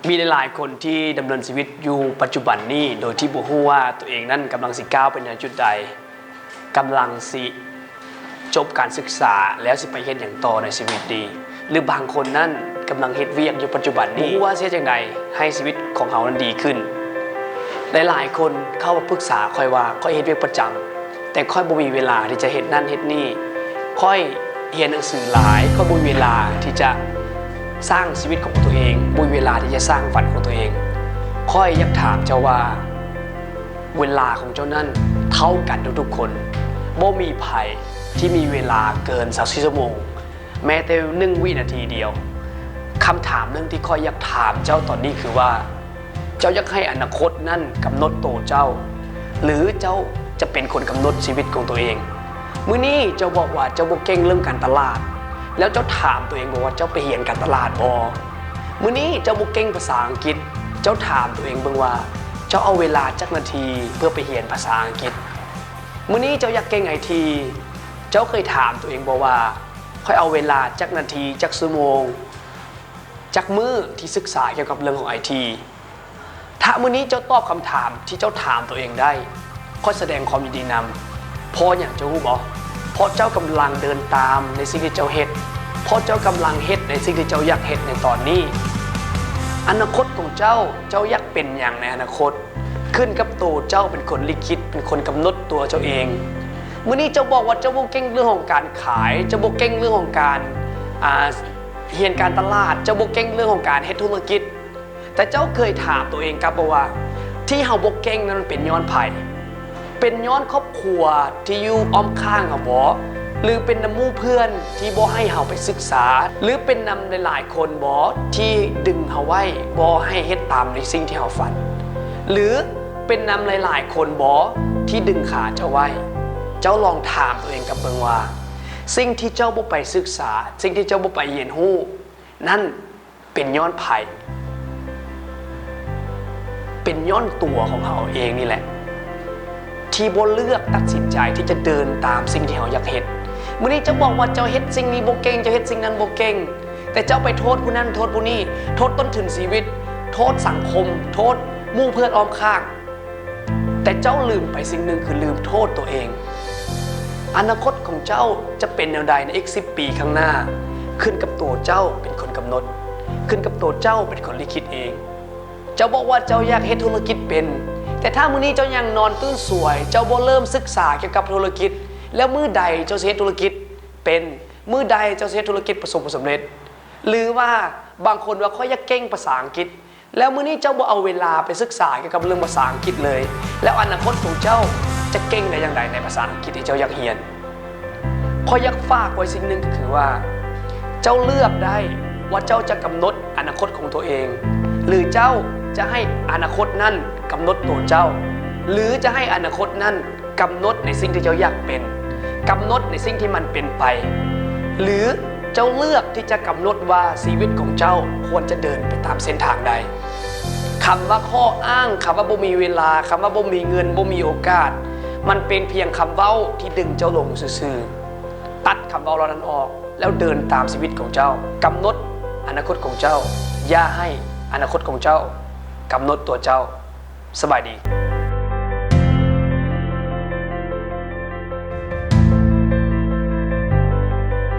ມີຫຼາຍໆຄົນທີ່ດຳເນີນຊີວິດຢູ່ປັດຈຸບັນນີ້ ໂດຍທີ່ບໍ່ຮູ້ວ່າຕົວເອງນັ້ນກຳລັງຊິກ້າວໄປໃນຈຸດໃດ, ກຳລັງຊິຈົບການສຶກສາແລ້ວຊິໄປເຮັດຫຍັງຕໍ່ໃນຊີວິດດີ, ຫຼືບາງຄົນນັ້ນກຳລັງເຮັດວຽກຢູ່ປັດຈຸບັນນີ້ ບໍ່ຮູ້ວ່າຊິເຮັດຈັ່ງໃດໃຫ້ຊີວິດຂອງເຮົານັ້ນດີຂຶ້ນ. ຫຼາຍໆຄົນເຂົ້າມາປຶກສາຂ້ອຍວ່າ ຂ້ອຍເຮັດວຽກປະຈຳ ແຕ່ຂ້ອຍບໍ່ມີເວລາທີ່ຈະເຮັດນັ້ນເຮັດນີ້, ຂ້ອຍຮຽນໜັງສືຫຼາຍ, ຂ້ອຍບໍ່ມີເວລາທີ່ຈະສ້າງຊີວິດຂອງຕົວເອງ, ບໍ່ມີເວລາທີ່ຈະສ້າງຝັນຂອງຕົວເອງ. ຂ້ອຍຢາກຖາມເຈົ້າວ່າ ເວລາຂອງເຈົ້ານັ້ນເທົ່າກັນທຸກໆຄົນ, ບໍ່ມີໃຜທີ່ມີເວລາເກີນຊາວສີ່ຊົ່ວໂມງ ແມ້ແຕ່ໜຶ່ງວິນາທີດຽວ. ຄຳຖາມໜຶ່ງທີ່ຂ້ອຍຢາກຖາມເຈົ້າຕອນນີ້ຄືວ່າ ເຈົ້າຢາກໃຫ້ອະນາຄົດນັ້ນກຳນົດໂຕເຈົ້າ ຫຼືເຈົ້າຈະເປັນຄົນກຳນົດຊີວິດຂອງຕົວເອງ? ມື້ນີ້ເຈົ້າບອກວ່າເຈົ້າບໍ່ເກັ່ງເລື່ອງການຕະຫຼາດ, ແລ້ວເຈົ້າຖາມຕົວເອງເບິ່ງວ່າເຈົ້າໄປຮຽນການຕະຫຼາດບໍ່? ມື້ນີ້ເຈົ້າບໍ່ເກັ່ງພາສາອັງກິດ, ເຈົ້າຖາມຕົວເອງເບິ່ງວ່າເຈົ້າເອົາເວລາຈັກນາທີເພື່ອໄປຮຽນພາສາອັງກິດ? ມື້ນີ້ເຈົ້າຢາກເກັ່ງໄອທີ, ເຈົ້າເຄີຍຖາມຕົວເອງບໍ່ວ່າ ຂ້ອຍເອົາເວລາຈັກນາທີ, ຈັກຊົ່ວໂມງ, ຈັກມື້ທີ່ສຶກສາກ່ຽວກັບເລື່ອງຂອງໄອທີ? ຖ້າມື້ນີ້ເຈົ້າຕອບຄຳຖາມທີ່ເຈົ້າຖາມຕົວເອງໄດ້, ຂ້ອຍສະແດງຄວາມຍິນດີນຳ. ເພາະຫຍັງເຈົ້າຮູ້ບໍ່? ເພາະເຈົ້າກຳລັງເດີນຕາມໃນສິ່ງທີ່ເຈົ້າເຮັດ, ເພາະເຈົ້າກຳລັງເຮັດໃນສິ່ງທີ່ເຈົ້າຢາກເຮັດໃນຕອນນີ້. ອະນາຄົດຂອງເຈົ້າ, ເຈົ້າຢາກເປັນຫຍັງໃນອະນາຄົດ? ຂຶ້ນກັບໂຕເຈົ້າເປັນຄົນລິຂິດ, ເປັນຄົນກຳນົດຕົວເຈົ້າເອງ. ມື້ນີ້ເຈົ້າບອກວ່າເຈົ້າບໍ່ເກັ່ງເລື່ອງຂອງການຂາຍ, ເຈົ້າບໍ່ເກັ່ງເລື່ອງຂອງການ, ອ່າ, ຮຽນການຕະຫຼາດ, ເຈົ້າບໍ່ເກັ່ງເລື່ອງຂອງການເຮັດທຸລະກິດ. ແຕ່ເຈົ້າເຄີຍຖາມຕົວເອງກັບບໍ່ວ່າ ທີ່ເຮົາບໍ່ເກັ່ງນັ້ນມັນເປັນຍ້ອນໃຜ? ເປັນຍ້ອນຄອບຄົວທີ່ຢູ່ອ້ອມຂ້າງເຮົາບໍ? ຫຼືເປັນນຳໝູ່ເພື່ອນທີ່ບໍ່ໃຫ້ເຮົາໄປສຶກສາ? ຫຼືເປັນນຳຫຼາຍໆຄົນບໍ ທີ່ດຶງເຮົາໄວ້ ບໍ່ໃຫ້ເຮັດຕາມໃນສິ່ງທີ່ເຮົາຝັນ? ຫຼືເປັນນຳຫຼາຍໆຄົນບໍ ທີ່ດຶງຂາເຈົ້າໄວ້? ເຈົ້າລອງຖາມຕົວເອງກັບເບິ່ງວ່າ ສິ່ງທີ່ເຈົ້າບໍ່ໄປສຶກສາ, ສິ່ງທີ່ເຈົ້າບໍ່ໄປຮຽນຮູ້ນັ້ນ ເປັນຍ້ອນໃຜ? ເປັນຍ້ອນຕົວຂອງເຮົາເອງນີ້ແຫຼະ ທີ່ບໍ່ເລືອກຕັດສິນໃຈທີ່ຈະເດີນຕາມສິ່ງທີ່ເຮົາຢາກເຮັດ. ມື້ນີ້ເຈົ້າບອກວ່າເຈົ້າເຮັດສິ່ງນີ້ບໍ່ເກັ່ງ, ເຈົ້າເຮັດສິ່ງນັ້ນບໍ່ເກັ່ງ, ແຕ່ເຈົ້າໄປໂທດຜູ້ນັ້ນໂທດຜູ້ນີ້, ໂທດຕົ້ນທຶນຊີວິດ, ໂທດສັງຄົມ, ໂທດໝູ່ເພື່ອນອ້ອມຂ້າງ. ແຕ່ເຈົ້າລືມໄປສິ່ງໜຶ່ງ ຄືລືມໂທດຕົວເອງ. ອະນາຄົດຂອງເຈົ້າຈະເປັນແນວໃດໃນອີກສິບປີຂ້າງໜ້າ ຂຶ້ນກັບໂຕເຈົ້າເປັນຄົນກຳນົດ, ຂຶ້ນກັບໂຕເຈົ້າເປັນຄົນລິຂິດເອງ. ເຈົ້າບອກວ່າເຈົ້າຢາກເຮັດທຸລະກິດເປັນ, ແຕ່ຖ້າມື້ນີ້ເຈົ້າຍັງນອນຕື່ນສວຍ, ເຈົ້າບໍ່ເລີ່ມສຶກສາກ່ຽວກັບທຸລະກິດ, ແລ້ວມື້ໃດເຈົ້າຊິເຮັດທຸລະກິດເປັນ? ມື້ໃດເຈົ້າຊິເຮັດທຸລະກິດປະສົບຜົນສຳເລັດ? ຫຼືວ່າບາງຄົນວ່າ ຂ້ອຍຢາກເກັ່ງພາສາອັງກິດ, ແລ້ວມື້ນີ້ເຈົ້າບໍ່ເອົາເວລາໄປສຶກສາກ່ຽວກັບເລື່ອງພາສາອັງກິດເລີຍ, ແລ້ວອະນາຄົດຂອງເຈົ້າຈະເກັ່ງໄດ້ຢ່າງໃດໃນພາສາອັງກິດທີ່ເຈົ້າຢາກຮຽນ? ຂ້ອຍຢາກຝາກໄວ້ສິ່ງໜຶ່ງ ກໍຄືວ່າ ເຈົ້າເລືອກໄດ້ວ່າເຈົ້າຈະກຳນົດອະນາຄົດຂອງຕົວເອງ ຫຼືເຈົ້າຈະໃຫ້ອະນາຄົດນັ້ນກຳນົດຕົວເຈົ້າ ຫຼືຈະໃຫ້ອະນາຄົດນັ້ນ ກຳນົດໃນສິ່ງທີ່ເຈົ້າຢາກເປັນ, ກຳນົດໃນສິ່ງທີ່ມັນເປັນໄປ, ຫຼືເຈົ້າເລືອກທີ່ຈະກຳນົດວ່າຊີວິດຂອງເຈົ້າຄວນຈະເດີນໄປຕາມເສັ້ນທາງໃດ? ຄຳວ່າຂໍ້ອ້າງ, ຄຳວ່າບໍ່ມີເວລາ, ຄຳວ່າບໍ່ມີເງິນ, ບໍ່ມີໂອກາດ, ມັນເປັນພຽງຄຳເວົ້າທີ່ດຶງເຈົ້າລົງຊື່ໆ. ຕັດຄຳເວົ້າເຫຼົ່ານັ້ນອອກ ແລ້ວເດີນຕາມຊີວິດຂອງເຈົ້າ, ກຳນົດອະນາຄົດຂອງເຈົ້າ, ຢ່າໃຫ້ອະນາຄົດຂອງເຈົ້າກຳນົດຕົວເຈົ້າ. ສະບາຍດີ.